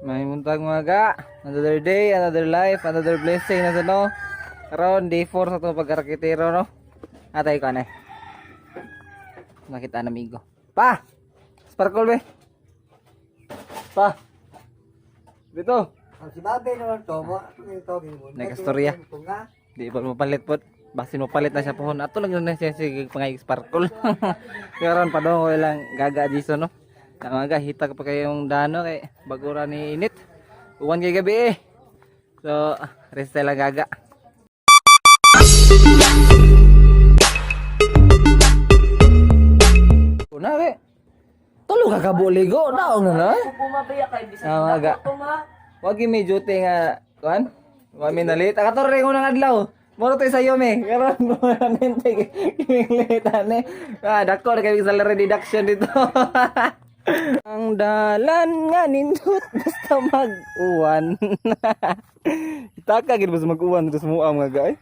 May muntag, mga ga. Another day, another life, another blessing na sa, no. Karon day 4 sa itong pagkarakitero, no. Atay ko na. Nakita na amigo. Pa! Sparkle be. Pa. Dito. Ang si Babe naman to, mo ito mo. Nagkastorya. Di pa mapalit po. Basin mapalit na siya pohon. Ato lang na siya sige pangay sparkle. Karon pa daw ko lang gaga dito, no. Na mga ga, hita ka pa kayong dano kay bagura ni init. Uwan kay gabi eh. So, rest lang gaga. Una kay. Tulo ka kabuligo, naong na na. Bumabaya kay bisan Ah, mga ga. ko ma. Wag may duty nga kuan. Wa mi nalit. Akator rin ko ng adlaw. Moro tayo sayo me. Karon mo ninte kiming ni. Ah, dako na kay salary deduction dito. Ang dalan nga nindot basta mag-uwan. Itaka gid basta mag-uwan dito sa mua, mga gay.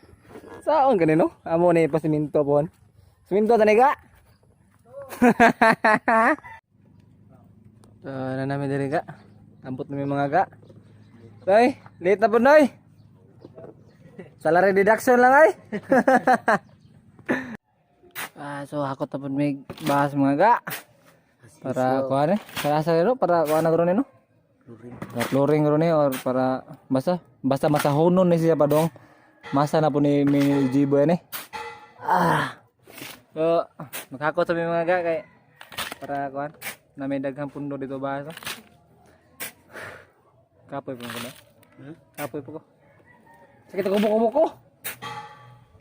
Saon ganino? Amo ni pa siminto pon. Siminto tani ga. So, na namin diri ga. Ambot na mi, mga ga. Tay, late na po, Noy. Salary deduction lang ay. Ah, so hakot na po may bahas, mga ga. Para kuha ni. Para sa no, para kuha na ron no. Para flooring ron eh, or para basta basta masahonon ni siya pa dong. Masa na po ni ni Jibo yan eh. Ah. So, maghakot sa mga ga kay para kuha na may daghang pundo dito bahas. No? Kapoy po ko na. Hmm? Kapoy po ko. Sakit ako buko ko.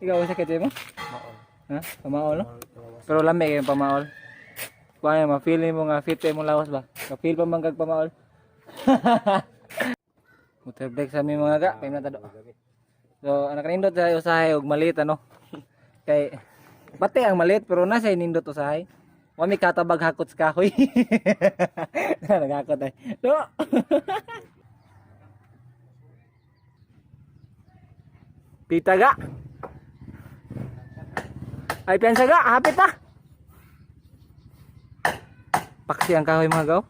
Ikaw, sakit mo? Maol. Ha? Pamaol, no? Pero lami kayo pamaol. Kuha ma-feel mo nga fit mo lawas ba? Ka-feel pa man kag pamaol. Water break sa mi, mga ga, kay na tado. So, anak nindot sa usahay og malit ano. Kay pati ang malit pero na sa nindot usahay. Wa mi katabag hakot sa kahoy. Naghakot ay. Do. Pita ga. Ay, piyansa ga, hapit na. Paksi ang kahoy, mga gaw.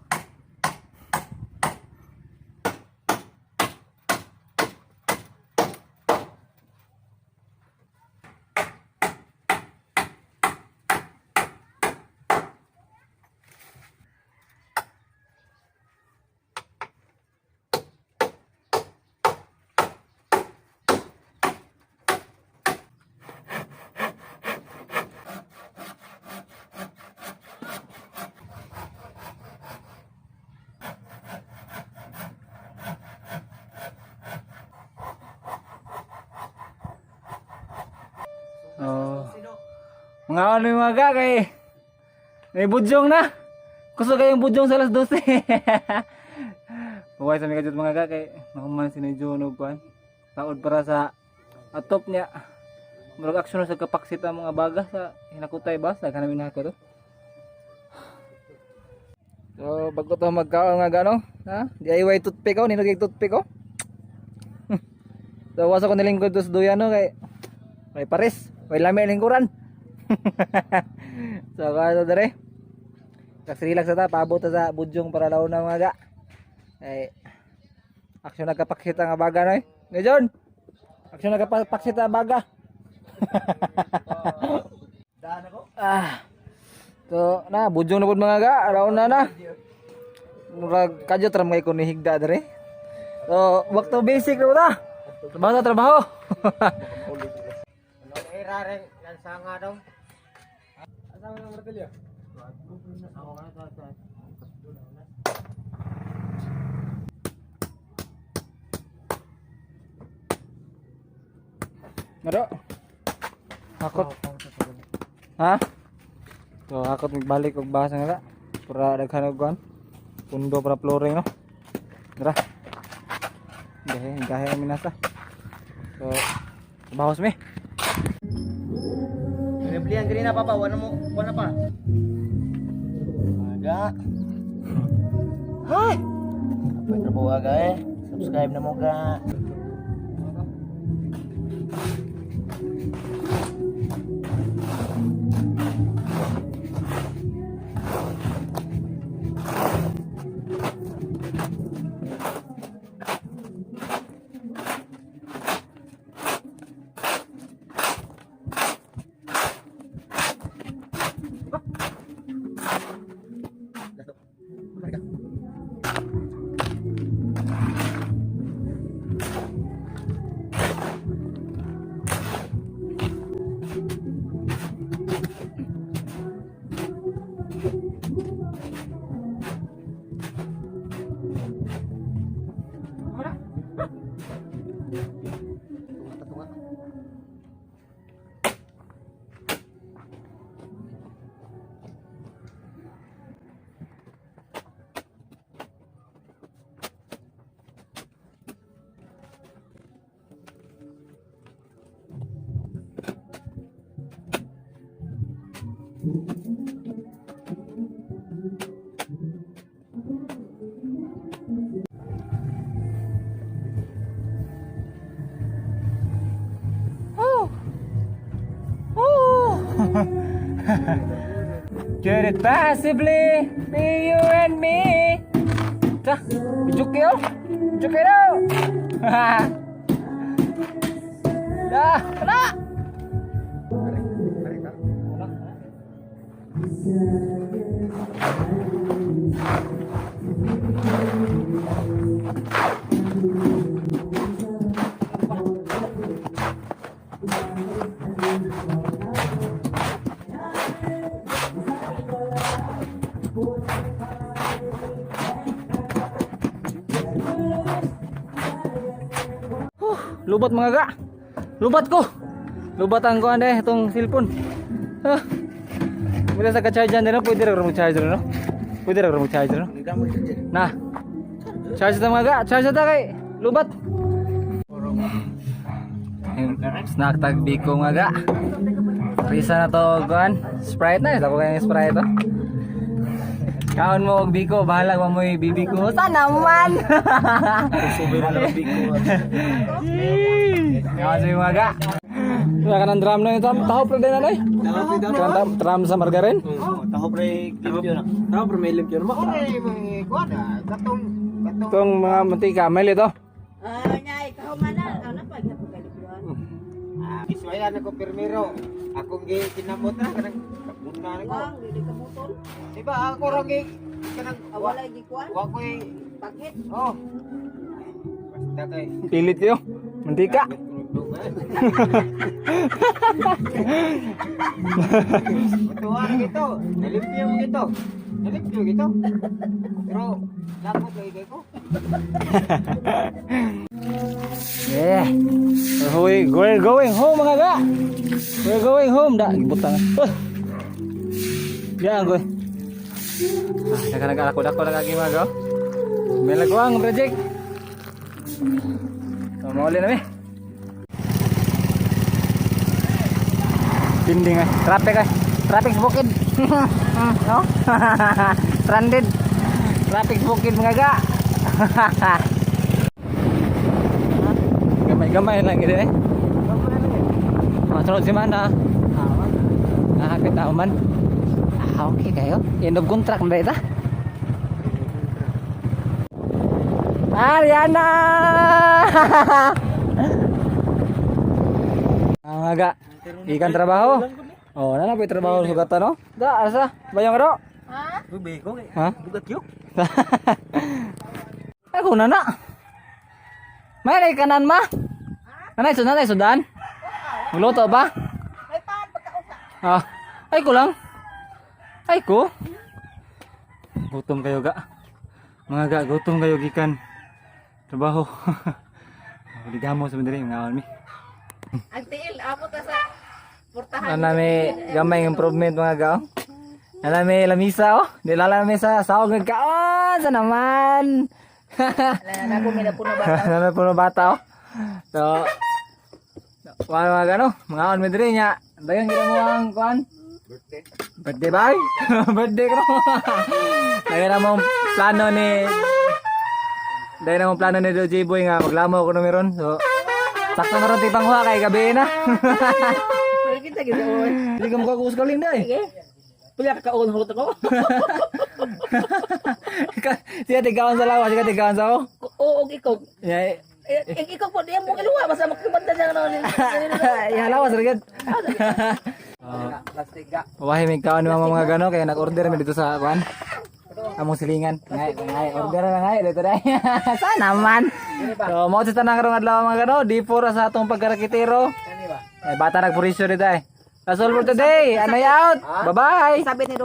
Oh. Mga ano yung mga ga kay may budyong na. Gusto kayong budyong sa alas 12. Buhay sa mga kajut, mga ga, kay nahuman si ni Jun og kuan. Taod para sa atop niya. Murag aksyon sa kapaksit ang mga baga sa hinakutay ba sa kanamin nako to. So bago to magkaon nga gano, ha? DIY toothpick ko, nindot kay toothpick ko. So wasa ko nilingkod to sa duyan no kay may pares, may lami ang lingkuran. So kaya to dere. Relax relax ta, paabot ta sa budyong para law na, mga ga. Ay aksyon nagkapaksita nga baga noy. Ni John. Aksyon nagkapaksita nga baga. Daan ako. Ah. So na budyong na pud, mga ga, alaw na na. Murag kadyot ra mga ko ni higda dere. So back to basic na ta. Trabaho ta trabaho. Ano era rin lansanga dong. Asa man ang martilyo? Ako nga sa. Maro. Hakot. Ha? So hakot magbalik og basa nga para daghan og kuan. Pundo para flooring no. Dara. Gahe, gahe ang minasa. So, bahos mi. Pinablihan kanina papa, wala mo, wala pa. Aga. Hay. Apa trabaho aga eh? Subscribe na mo ga. Oh. Oh. Could it possibly be you and me? Ta, bijuki oh. Bijuki daw. Dah, wala. Wala. Lubat, mga ga. Lubat ko. Lubat ang kuan eh itong cellphone. Ah. Mula sa ka-charge yan no? Pwede ra mo charge no? Pwede ra mo charge no? Na. Charge ta, mga ga. Charge ta kay lubat. Snack tag biko, mga ga. Risa na to kuan. Sprite na. Dako kay Sprite to. Kaon mo og biko, bahala mo mo'y bibiko. Sana man. Subir na lang biko. Kaon sa mga ga. Wala ka ng drum na ito. Taho pre din na eh. Drum, drum sa margarin. Taho pre limpyo na. Taho pre may limpyo na. Ore mga kuan ah, katong katong Itong mga mantika, may ito. Ah, nya ikaw man na, ano pa gyapon. Iswayan ako pirmiro. Akong gi kinamot na kanang kapuna na ko. Wang dili ka butol. Di ba ako ra gi kanang Ah, wala gi kuan. wa ko'y Bakit? oh. Basta kay Pilit kayo. Mantika. Tuwa na gito. Nalimpyo mo gito. Nalimpyo gito. Pero lakot lagi kay ko. Yeah. We're going home, mga ga. We're going home. Da, gibutang. Oh. Diyan ko. Ah, nagkanag ako dako na kagi, mga ga. May lagwang project. So, mauli na mi. Dinding eh. Traffic eh. Traffic sa bukid. No? Stranded. Traffic sa bukid, mga ga. Gamay-gamay lang gid eh. Mga sunod semana. Ah, kita man. Ah, okay kayo. End of contract na ita. Ariana! Ang aga. Ikan trabaho. Oh, nana po trabaho sugatan no? Da, asa? Bayong karo? Ha? Biko kay. Ha? Bugat yo. Ay, kuna na. May nay kanan ma. Nanay sudan, nanay sudan. Magluto ba? May paan pagkausa. Ah, ay ko lang. Ay ko. Gutom kayo ga. Mga ga, gutom kayo gikan trabaho. Ligamo sa diri nga mi. Ang tiil amo ta sa portahan. Ana mi gamay improvement, mga ga. Oh. Ana mi lamisa oh. Di lala mi sa saog nagkaon sa naman. Na ko may napuno ba? Ano po bata oh. So, wala mga gano, mga on mi diri nya. Dayon gid mo ang kuan. Birthday. Birthday bye. Birthday ko. Dayon na mong plano ni Dayon na mong plano ni Doji Boy nga maglamo ko meron. So, sakto na ron tipang huwa kay gabi na. Wala kita gid oy. Hindi ka makakuus kaling day. Sige. Pila ka kaon hulot ako. Siya tigawan sa lawa, siya tigawan sa ako. Oo, og ikaw. Ya, Eh, ikaw po diyan mo iluwa basta makibanda siya ano. ya lawas ra gid. Plastic ga. Wahi may kaon ni mama, mga gano, kaya nag-order mi dito sa kuan. Among silingan. Ngay, ngay, order na ngay dito dai. Sana man. So, mao sa tanang karong adlaw, mga gano, di pura sa atong pagkarakitero. Kani ba? Eh, bata nagpurisyo dito eh. That's all for today. Anay out. Bye-bye. Sabi ni